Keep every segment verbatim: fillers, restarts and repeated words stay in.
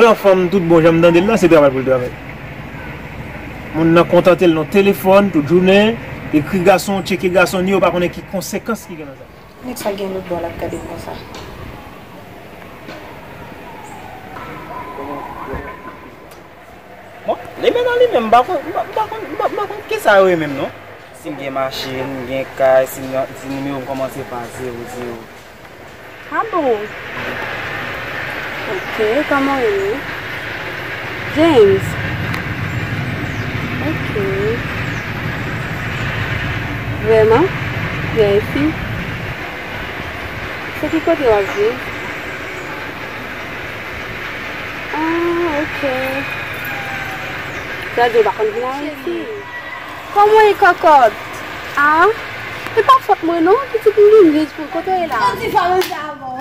Yon fanm tout bon, jan m tande l la, se travay pou l travay. Moun nan kontante l nan telefòn tout jounen, ekri gason, tcheke gason, ni yo pa konnen ki konsekans ki gen nan sa. Nèg sa gen lòt bò l ap gade m konsa. Bon, li menm nan li menm, m pa konn, m pa, m pa konn, m pa, m pa konn kisa yo ye menm non. Si m gen machin, m gen kay, si m, si nimewo m kòmanse pa zewo zewo. Ah bon? Ok, kòman w rele? James. Ok. Vrèman? Vèyè fi. Se ki kote w ap viv? Ah, ok. Sa di w pa konn vin Ayiti? Kòman w ye kòkòt? Ah, e pa fòt mwen non, pitit m vin riz pou kote w ye la. Nan ti fòm sa bon.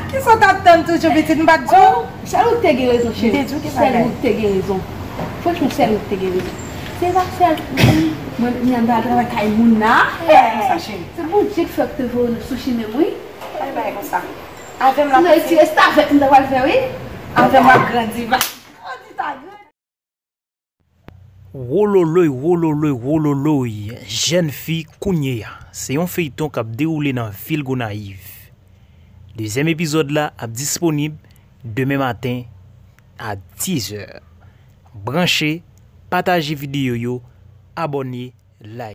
Kisa w t ap tann toujou pitit m pa t di w? Sèl ou k te gen rezon cheri. M te di w gen bagay. Sèl ou k te gen rezon. Franchman, sèl ou k te gen rezon. Se pa sèl mwen, mwen, m al travay kay moun la. Sa cheri. Se Bondye k fè k te voye nou sou chimen m wi. Bay bay konsa. Avè m la. Sinon, e ti restavèk m ta pral fè wi. Avè m w ap grandi va. Grandi ta grandi. Wololoy, wololoy, wololoy, jèn fi kounye a. Se yon feyton k ap dewoule nan vil Gonayiv. Dezyèm epizòd la ap disponib demen maten a diz è. Branche, pataje videyo yo, abòne, like.